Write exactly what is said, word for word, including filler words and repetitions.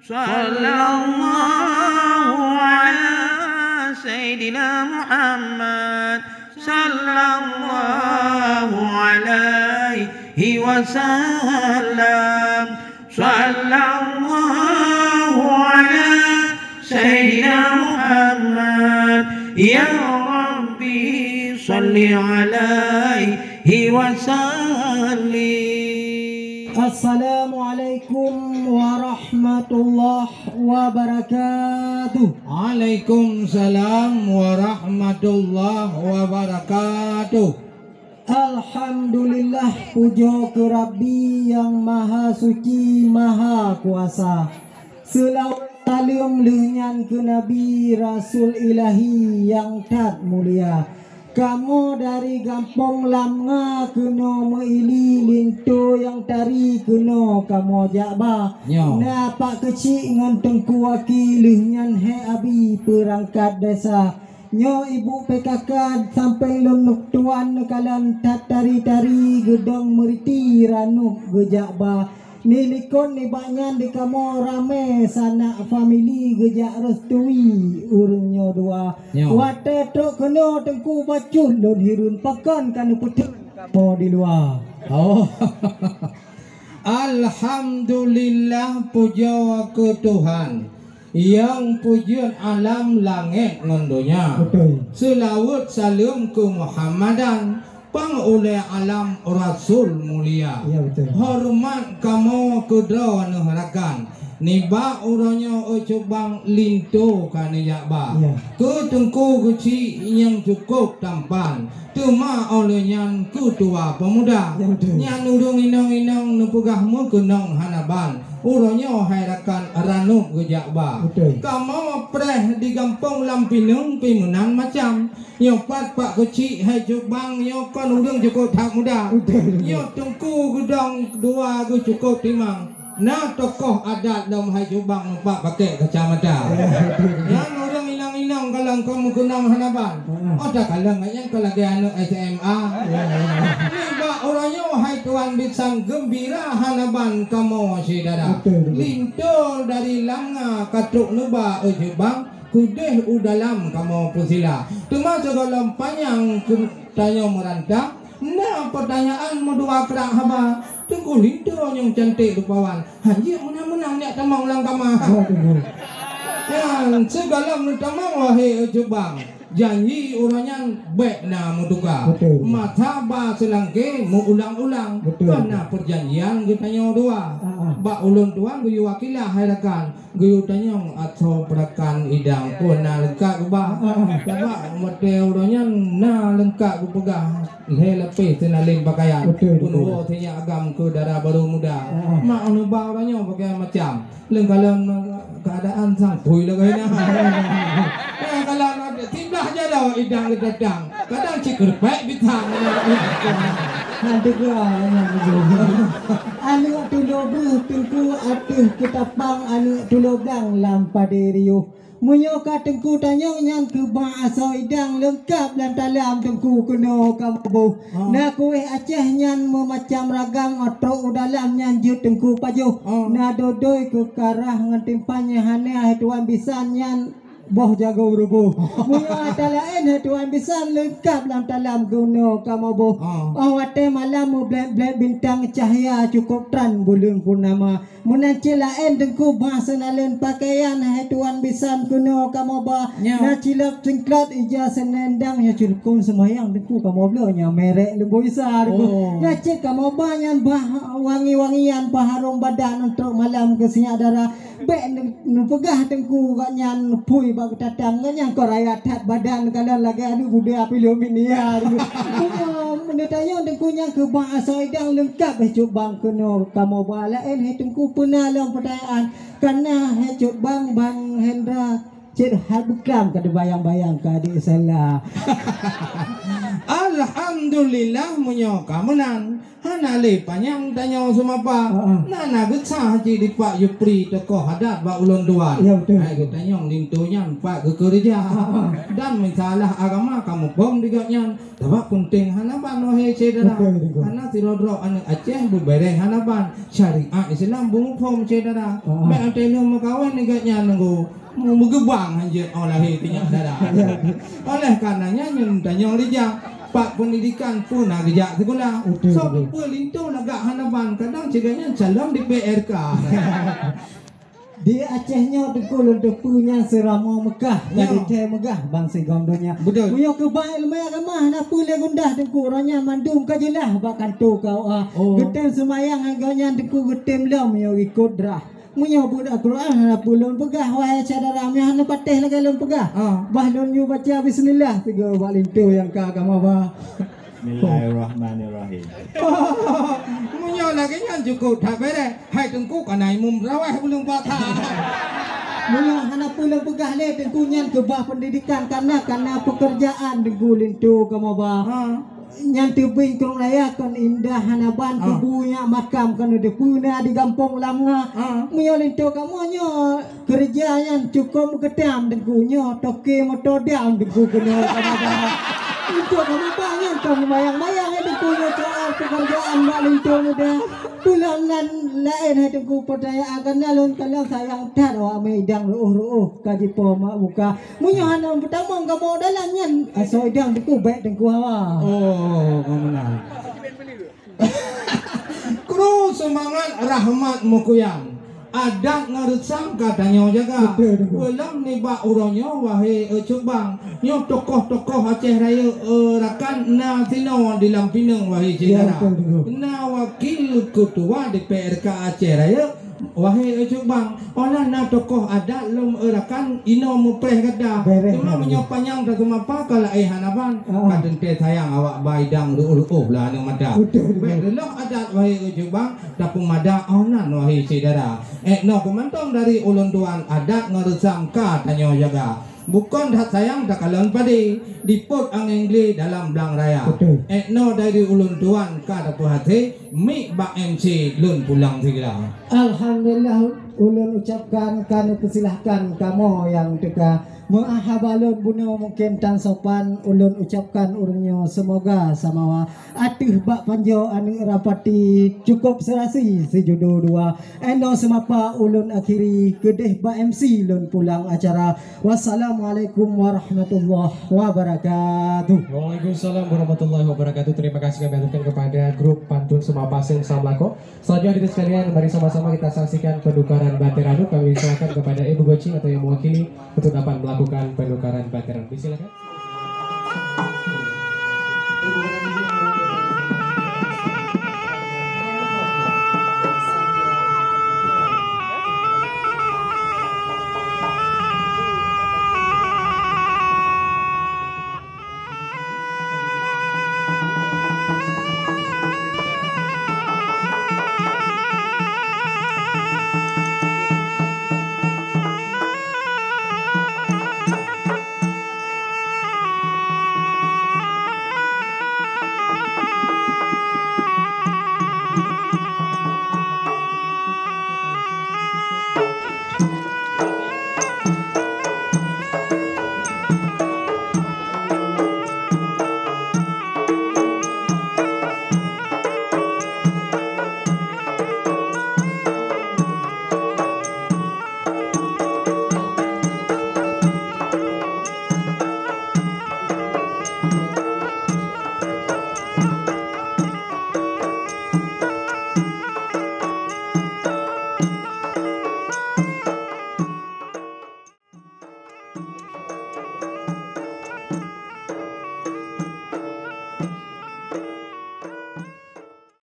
Sallallahu ala Sayyidina Muhammad. Sallallahu alaihi wasallam. Sallallahu ala Sayyidina Muhammad. Ya Rabbi, salli alaihi wasallim. Assalamualaikum warahmatullahi wabarakatuh. Waalaikumsalam warahmatullahi wabarakatuh. Alhamdulillah, pujoe keu Rabbi nyang Maha Suci, Maha Kuasa. Seulaweuet saleuem lheueh nyan keu Nabi, Rasul Ilahi nyang that mulia. Kamoe dari gampông Lamnga keunoe meuili linto nyang tari keunoe kamoe jak ba. Nyoe. Na Pak Keuchik ngon Teungku Aki lheueh nyan Hék Abi peurangkat desa. Nyoe ibu P K K sampéng lôn tuan neukalon that tari-tari geudong meuriti ranup geujak ba. Ni likot nibak nyan di kamoe ramé sanak famili geujak reustui ureuëng nyoe dua. Nyoe. Watée trok keunoe Teungku bacut lôn hireuen pakon ka neupeutheun kamoe di luwa. Oh. Alhamdulillah, pujoe keu Tuhan, nyang peujeuet alam langét ngon donya. Betul. Seulaweuet saleuem keu Muhammadan, pang ulée alam Rasul mulia. Ya, betul. Horeumat kamoe keudroe neuh rakan. Nibak uroe nyoe, Cut Bang, linto ka neujak ba. Ya. Keu Teungku Keuchik nyang cukôp tampan. Teuma óh lheueh nyan keu tuha peumuda. Ya, betul. Nyan ureuëng inong-inong neupeugah meukeunong hana ban. Uroe nyoe hai rakan ranup geujak ba. Betul. Kamoe preh di gampông lam pineung pih meunan macam. Nyoe pat Pak Keuchik hai Cut Bang nyoe kon ureuëng cukôp that muda. Betul. Nyoe teungku geudong dua geuh cukôp timang. Na tokoh adat lom hai Cut Bang meupat pakèk kacamata. Nyan ureuëng inong-inong kalau engkau meukeunong hana ban. Oh, takalon nyan kau lagèe aneuk S M A. Nibak uroe nyoe hai tuan bisan geumbira hana ban kamoe syedara. Betul, betul. Linto dari Lamnga ka trok neuba, eh, Cut Bang, keudeh u dalam kamoe peusila. Teuma sigohlom panyang tanyoe meurantang, na peutanyaan meudua krak haba, Teungku linto nyang cantik rupawan. Hanjeuet meunan-meunan jak tamong lam kama. Waduh. Nyan sigohlom neutamong, wahé Cut Bang. Janji uroe nyan bèk na meutuka. Betul. Masa ba seulangké meuulang-ulang. Betul. Kana peurjanjian geutanyoe dua. Ah, ah. Bak ulôn tuan geuyue wakilah hai rakan. Geuyue tanyong asoe peurakan idang pun na leungkap geuba. Ah. Sabab watèe uroe nyan na leungkap geupeugah lhèe lapéh seunalén pakaian. Betul, betul. Peunuwoe sinyak agam keu dara barô muda. Ah. Mak neuba uroe nyoe pakaian macam. Leueng kalon keuadaan sang phui lagèe na. Eh, kalau ada siblah jaroe idang geudatang. Kadang cit keureupèk bitang. Aduh, ya, ya, ya. Aneuk tulo beuh teungku ateueh keutapang aneuk tulo blang lam padé riôh. Meunyoe ka teungku tanyong nyan keuba asoe idang leungkap lam talam teungku keunoe kamoe boh. Ha. Na kuéh Aceh nyan meumacam ragam, trok u dalam nyan jeuet teungku pajoh. Ha. Na dodoi keu karah ngon timphan nyang hana hai tuan bisan nyan boh jagoe ruboh. Meunyoe atra laén hai tuan bisan leungkap lam talam keunoe kamoe boh. Ha. Óh watèe malam meublét-blét bintang cahya cukôp trang buleuen purnama. Meunan cit laén teungku bah seunalén pakaian hai tuan bisan keunoe kamoe ba. Nyo. Na cilap cingklat ija seunendang nyo cilukon seumayang teungku kamoe bloe nyo merek Lembu Isa teungku. Oh. Na cit kamoe ba nyan bah wangi-wangian bah harôm badan untuk malam keu sinyak dara. Bèk neupeugah teungku gobnyan phui bak geutatang gobnyan kok raya that badan kalon lagèe aneuk muda pilomin ya. Neutanyong teungku nyan keuba asoe idang leungkap hai Cut Bang keunoe kamoe ba laén hai teungku peuna lom peutanyaan. Kana hai Cut Bang, Bang Hendra cit hai beuklam ka dibayang-bayang ka di salah. Alham- Alhamdulillah, meunyoe ka meunan, hana lé panyang tanyoe seumapa. Ha, ha. Na, na geusa cit dipat Jupri tokoh adat bak ulôn tuan. Ya, betul. Hai, geutanyong linto nyan pat geukeureuja. Ha, ha. Dan masalah agama ka muphom di gobnyan. Sabab peunteng hana ban, wahé syedara. Betul, betul. Hana sidroe-droe aneuk Aceh beubereh hana ban. Syariat Islam beumuphom syedara. Ha, ha. Bèk até lheueh meukawen di gobnyan nunggu. Meugeubang hanjeuet 'oh lahé tinyak dara. Oleh karenanya nyan tanyoe rijang, pat peundidikan peue na geujak sikula. Betul, betul. Soe peue linto lagak hana ban, kadang cit gobnyan calon di P R K. Di Aceh nyoe Teungku lôn teupeu nyan seuramoe Meukah, ya, ka jithèe meugah ban sigom donya. Betul. Meunyoe keu bak ileumèe agama hana peue lé gundah Teungku, uroe nyan mandum ka jeulaih bak kantô K U A. Oh. Geutem seumayang ngon gobnyan Teungku, geutem lom meunyoe ikot drah. Meunyoe buet Al-Quran hana peue lôn peugah, wahé syedara, meunyoe hana patéh lagèe lôn peugah. Ah. Bah lôn yue baca bismillah sigoe bak linto nyang ka agama ba. Bismillahirrahmanirrahim. Meunyoe lagèe nyan cukôp that bèrèh. Hai Teungku, ka na imum tarawèh buleuen puasa. Meunyoe hana peue lôn peugah lé Teungku, nyan keubah peundidikan, kana, kana peukeurjaan Teungku linto kamoe ba. Ha. Nyan teubieng krueng raya kon indah hana ban, ha, kubu nyak makam kon teupeue na di gampông lam nga. Ha. Meunyoe linto kamoe nyoe keureuja nyan cukôp meukeudam Teungku, nyoe toke moto dam Teungku keunoe kamoe ba. Linto kamoe ba nyan kon mayang-mayang, eh, Teungku, nyoe soal peukeurjaan bak linto muda. Tulông nan laén hai Teungku peutanyaan, kana lôn kalon sayang that awak mé idang reuôh-reuôh ka jipo mak buka. Meunyoe hana meutamong kamoe dalam nyan, asoe idang Teungku bèk Teungku hawa. Oh, ka meunan. Kru seumangat rahmat meukuyang. Adat ngon reusam ka tanyoe jaga. Betul, betul. Peulom nibak uroe nyoe, wahé, eh, Cut Bang. Nyoe tokoh-tokoh Aceh Rayeuk, eh, rakan na sinoe di lam pineung, wahé syedara. Ya, betul, betul. Na wakil keutua di P R K Aceh Rayeuk, wahé, eh, Cut Bang. Óh lheueh na tokoh adat lom, eh, rakan inoe mupreh gata. Bereh, teuma bereh. Meunyoe panyang taseumapa ka laén hana ban. Ah. Ka teuntèe sayang awak ba idang reuôh-reuôh lah aneuk mata. Betul, betul. Bèk reuloh adat, wahé, eh, Cut Bang. Tapeumada óh nan, wahé syedara. Eh, noe keu mantong dari ulôn tuan, adat ngon reusam ka tanyoe jaga. Bukon that sayang takalon padé, dipot angèn glé dalam blang raya. Betul. Eh, noe dari ulôn tuan ka tapeuhase, mic bak M C lôn pulang sigra. Alhamdulillah, ulôn ucapkan ka neupeusilahkan kamoe nyang teuka. Meu'ah haba lôn bunoe mungken tan sopan ulôn ucapkan ureueng nyoe, seumoga samawa ateueh bak panjoe aneuk rapati cukôp seurasi sijudo dua. Inoe seumapa ulôn akhiri, keudeh bak M C lôn pulang acara. Wassalamualaikum warahmatullahi wabarakatuh. Waalaikumsalam warahmatullahi wabarakatuh. Terima kasih kami aturkan kepada grup Pantun Seumapa Seng Samlako. Selanjutnya, hadirin sekalian, mari sama-sama kita saksikan penukaran batera. Kami serahkan kepada Ibu Goci atau yang mewakili untuk dapat melakukan penukaran batera. Disilakan.